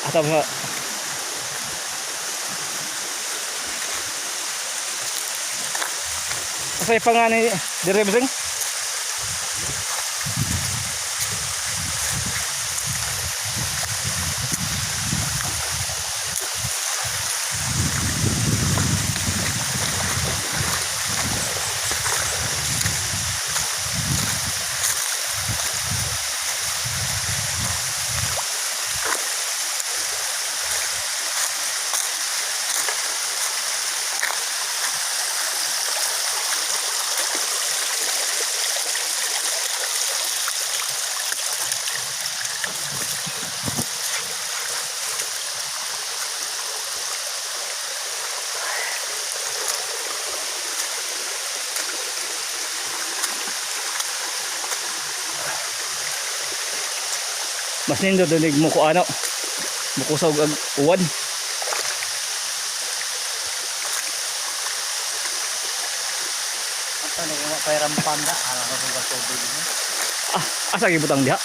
Ata ba Asay pa nga ni dire bising? Mas nindot dinig mo ko ano. Mukusaw ag uwan. Ato na kung kay rampanda, ala ko kung tubig ni. Ah, asa gibutang diha?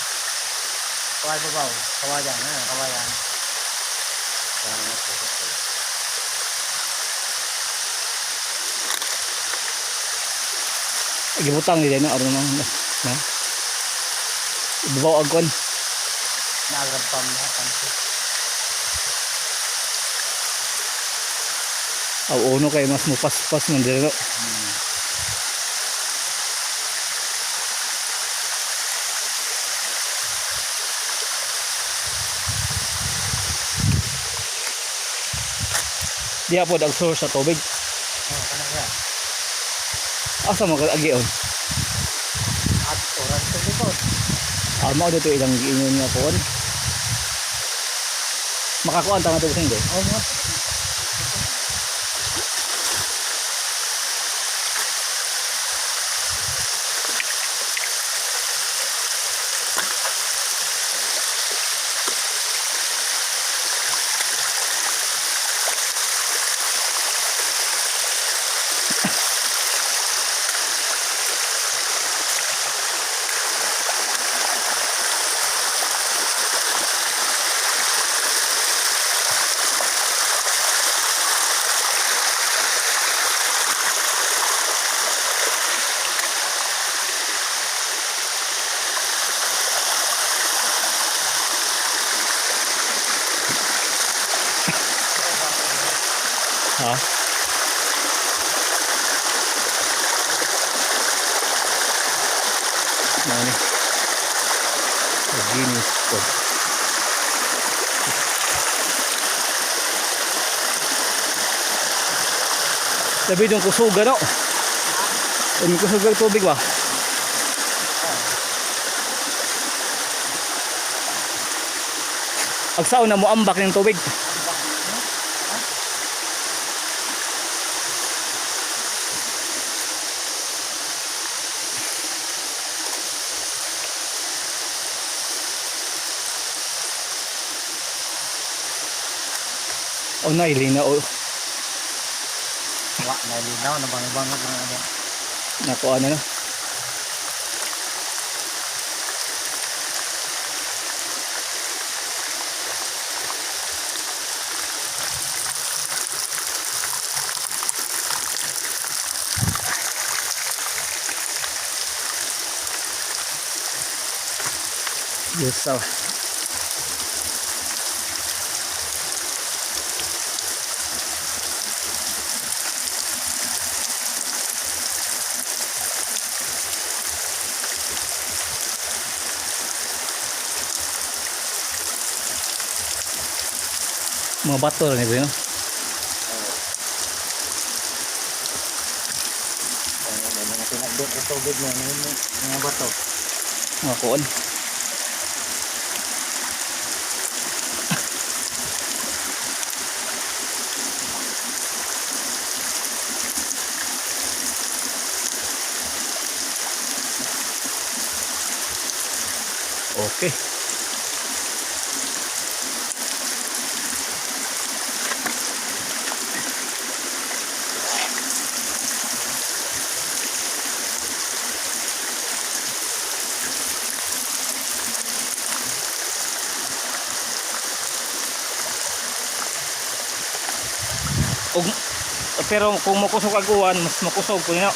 Kaway babaw, kawayan, ha, kawayan. Gibutang ni no aron man na. Ibabaw ag kuan. Nagrampam na pansi. Aw uno kay mas mupaspas man dire no. Diha pod ang source sa tubig. Oh, kana siya. Asa man ka agion? At oras to likod. Ah, mao dito ilang giingon nga kuan. Makakuan ta nga tubig hindi. Oh, mga Ha? Mao ni. Guinness ko. Labi yung kusuga no. Yung kusuga ang tubig ba? Agsaon na mo ambak ng tubig. O nailina o wa na linaw na bang-bang na ano. nakuha na no. Yes, sir. Mga bato rin ito, no? Ay, may mga tinagdot sa tubig na mga bato. Mga kuon. Okay. Og, pero kung mokusog ag uwan, mas mokusog ko nino.